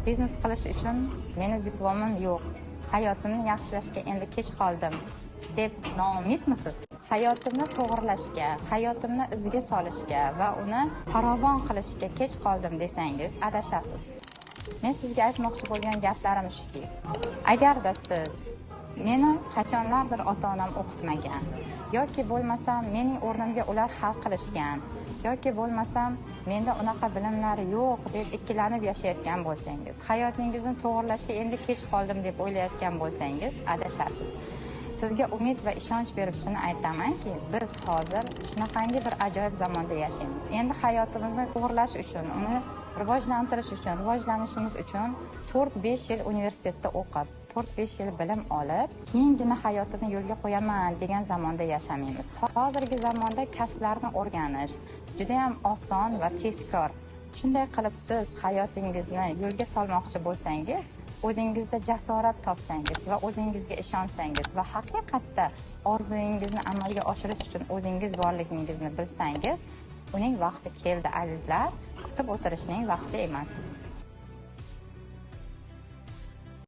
Biznes qilish uchun meni diplomim yo'q, hayotimni yaxshilashga endi kech qoldim deb noumidmisiz? Hayotimni to'g'irlashga, hayotimni izga solishga va uni farovon qilishga kech qoldim desangiz, adashasiz. Men sizga aytmoqchi bo'lgan gaplarim shuki, agarda siz meni qachonlardir ota-onam o'qitmagan yoki bo'lmasam mening o'rnimga ular hal qilishgan yoki bo'lmasam menda unaqa bilimlar yo'q deb ikkilanib yashayotgan bo'lsangiz, hayotingizni to'g'irlashga endi kech qoldim deb o'ylayotgan bo'lsangiz, adashasiz. Sizga umid va ishonch berib shuni aytamanki, biz hozir shunaqangi bir ajoyib zamonda yashaymiz. Endi hayotimizni to'g'irlash uchun, uni rivojlantirish uchun, rivojlanishimiz uchun 4-5 yil universitetda o'qib, 4-5 yil bilim olib, keyingina hayotimni yo'lga qo'yaman degan zamonda yashamaymiz. Hozirgi zamonda kasblarni o'rganish juda ham oson va tezkor. Shunday qilib siz hayotingizni yo'lga solmoqchi bo'lsangiz, o'zingizda jasorat topsangiz va o'zingizga ishonsangiz va haqiqatda orzuyingizni amalga oshirish uchun o'zingiz borligingizni bilsangiz, uning vaqti keldi, azizlar, kutib o'tirishning vaqti emas.